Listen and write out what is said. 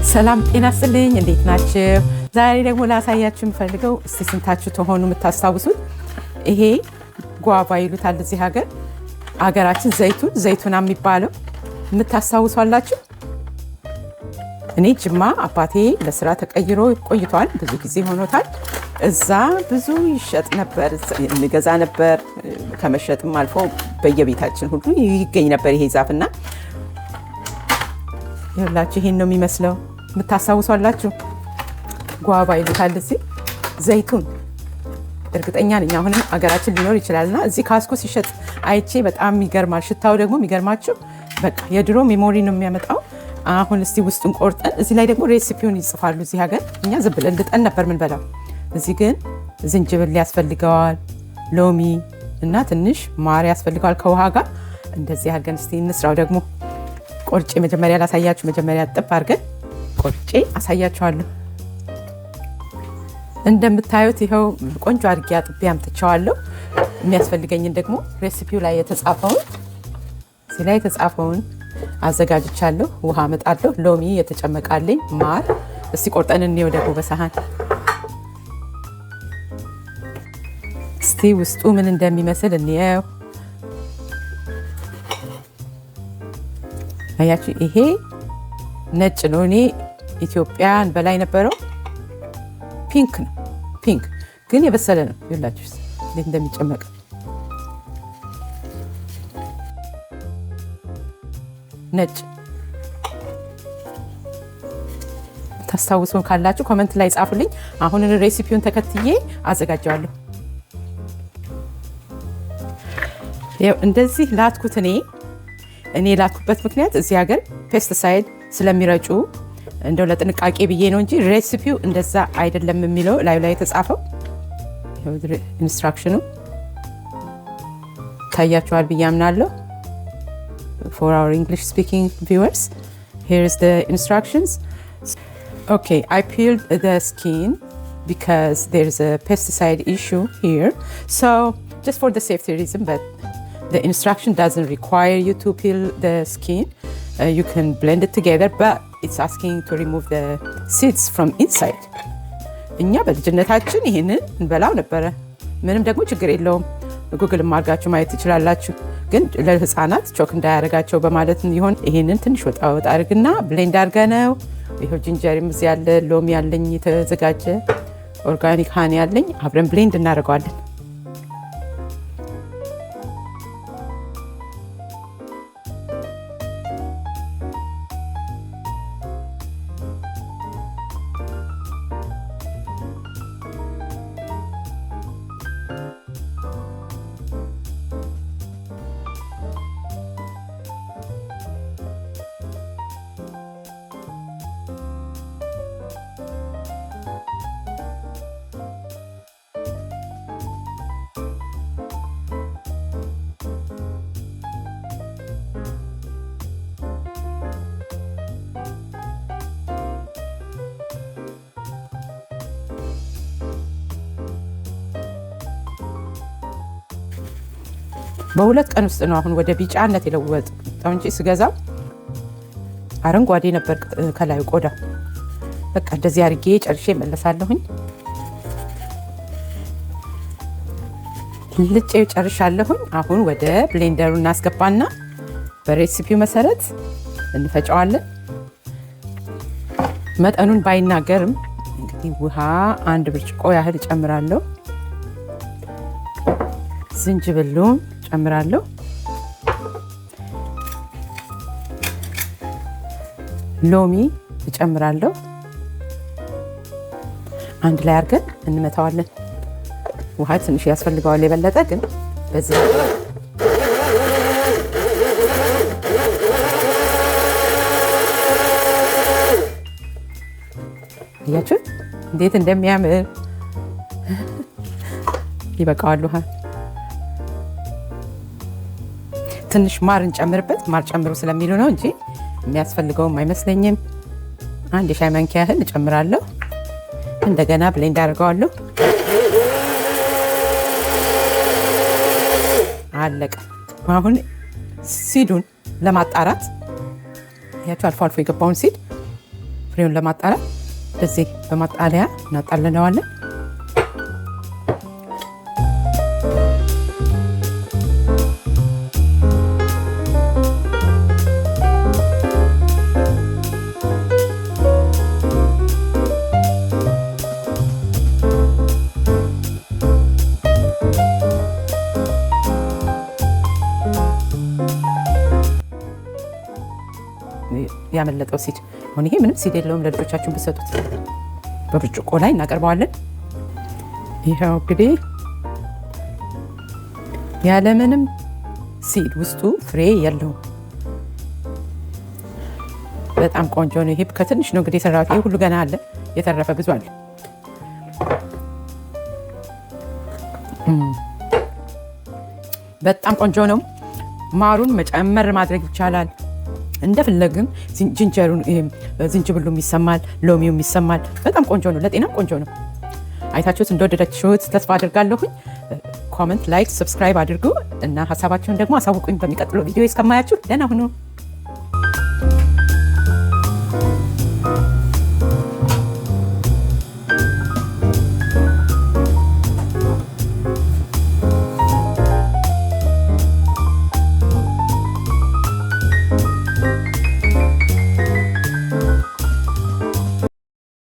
ሰላም ጤና ይስጥልኝ። እንዴት ናችሁ? ዛሬ ደግሞ ላሳያችሁ የምፈልገው፣ እስቲ ስንታችሁ ተሆኑ የምታስታውሱት፣ ይሄ guava ይሉታል እዚህ ሀገር፣ አገራችን ዘይቱን ዘይቱና የሚባለው የምታስታውሱ አላችሁ? እኔ ጅማ አባቴ ለስራ ተቀይሮ ቆይቷል፣ ብዙ ጊዜ ሆኖታል። እዛ ብዙ ይሸጥ ነበር፣ እንገዛ ነበር። ከመሸጥም አልፎ በየቤታችን ሁሉ ይገኝ ነበር ይሄ ዛፍና ይኸውላችሁ ይሄን ነው የሚመስለው። የምታስታውሱ አላችሁ? Guava ይሉታል እዚህ ዘይቱን። እርግጠኛ ነኝ አሁንም አገራችን ሊኖር ይችላል። እና እዚህ Costco ሲሸጥ አይቼ በጣም ይገርማል። ሽታው ደግሞ የሚገርማችሁ በቃ የድሮ memory ነው የሚያመጣው። አሁን እስቲ ውስጡን ቆርጠን፣ እዚህ ላይ ደግሞ recipe ውን ይጽፋሉ። እዚህ ሀገር እኛ ዝም ብለን ልጠን ነበር ምንበላው። እዚህ ግን ዝንጅብል ያስፈልገዋል፣ ሎሚ እና ትንሽ ማር ያስፈልገዋል ከውሃ ጋር። እንደዚህ አድርገን እስቲ እንስራው። ደግሞ ቆርጬ መጀመሪያ ላሳያችሁ። መጀመሪያ ጥብ አድርገን ቆርጬ አሳያችኋለሁ። እንደምታዩት ይኸው ቆንጆ አድርጌ አጥቤ አምጥቼዋለሁ። የሚያስፈልገኝን ደግሞ recipe ው ላይ የተጻፈውን፣ እዚህ ላይ የተጻፈውን አዘጋጅቻለሁ። ውሃ አመጣለሁ፣ ሎሚ የተጨመቃልኝ፣ ማር። እስቲ ቆርጠን እንየው ደግሞ በሰሃን። እስቲ ውስጡ ምን እንደሚመስል እንየው። አያችሁ፣ ይሄ ነጭ ነው። እኔ ኢትዮጵያን በላይ ነበረው pink ነው። Pink ግን የበሰለ ነው። ይኸውላችሁ እንዴት እንደሚጨመቅ፣ ነጭ። ታስታውሱ ካላችሁ comment ላይ ጻፉልኝ። አሁን recipe ውን ተከትዬ አዘጋጀዋለሁ። እንደዚህ ላጥኩት። እኔ ላጥኩበት ምክንያት እዚህ ሀገር pesticide ስለሚረጩ እንደው ለጥንቃቄ ብዬ ነው እንጂ recipe ው እንደዛ አይደለም የሚለው። ላዩ ላይ የተጻፈው instruction ኑ ታያችኋል ብዬ አምናለሁ። For our English speaking viewers, here is the instructions. Okay, I peeled the skin because there's a pesticide issue here. So just for the safety reason, but the instruction doesn't require you to peel the skin. You can blend it together, but it's asking to remove the seeds from inside. እኛ በልጅነታችን ይህንን እንበላው ነበረ። ምንም ደግሞ ችግር የለውም። ጉግል አድርጋችሁ ማየት ትችላላችሁ። ግን ለህፃናት choke እንዳያደርጋቸው በማለት ይሆን። ይህንን ትንሽ ወጣ ወጣ አድርግና blend አድርገነው፣ ይኸው ginger ም እዚህ ያለ፣ ሎሚ ያለኝ የተዘጋጀ፣ organic honey ያለኝ፣ አብረን blend እናደርገዋለን። በ2 ቀን ውስጥ ነው አሁን ወደ ቢጫነት የለወጠው እንጂ ስገዛው አረንጓዴ ነበር ከላዩ ቆዳ። በቃ እንደዚህ አድርጌ ጨርሼ እመለሳለሁኝ። ልጬ ጨርሻለሁኝ። አሁን ወደ blender ኡ እናስገባና በ recipe ው መሰረት እንፈጨዋለን። መጠኑን ባይናገርም እንግዲህ ውሃ አንድ ብርጭቆ ያህል እጨምራለሁ። ዝንጅብሉን ጨምራለሁ። ሎሚ እጨምራለሁ። አንድ ላይ አድርገን እንመታዋለን። ውሃ ትንሽ ያስፈልገዋል የበለጠ፣ ግን በዚህ አያችሁት እንዴት እንደሚያምር። ይበቃዋል ውሃ። ትንሽ ማር እንጨምርበት። ማር ጨምሩ ስለሚሉ ነው እንጂ የሚያስፈልገውም አይመስለኝም። አንድ የሻይ ማንኪያ ያህል እጨምራለሁ። እንደገና blend አድርገዋለሁ። አለቀ። አሁን seed ኡን ለማጣራት ያቸው አልፎ አልፎ የገባውን seed ፍሬውን ለማጣራት በዚህ በማጣሪያ እናጣልለዋለን። ያመለጠው seed አሁን ይሄ ምንም seed የለውም። ለልጆቻችሁ ብትሰጡት በብርጭቆ ላይ እናቀርበዋለን። ይኸው እንግዲህ ያለምንም seed ውስጡ ፍሬ የለውም። በጣም ቆንጆ ነው። ይሄ ከትንሽ ነው እንግዲህ የሰራሁት። ይሄ ሁሉ ገና አለ፣ የተረፈ ብዙ አለ። በጣም ቆንጆ ነው። ማሩን መጨመር ማድረግ ይቻላል እንደፈለግን። Ginger ኡን፣ ዝንጅብሉም ይሰማል፣ ሎሚውም ይሰማል። በጣም ቆንጆ ነው፣ ለጤናም ቆንጆ ነው። አይታችሁት እንደወደዳችሁት ተስፋ አድርጋለሁኝ። Comment፣ like፣ subscribe አድርጉ እና ሀሳባችሁን ደግሞ አሳውቁኝ። በሚቀጥለው ቪዲዮ እስከማያችሁ ደህና ሁኑ።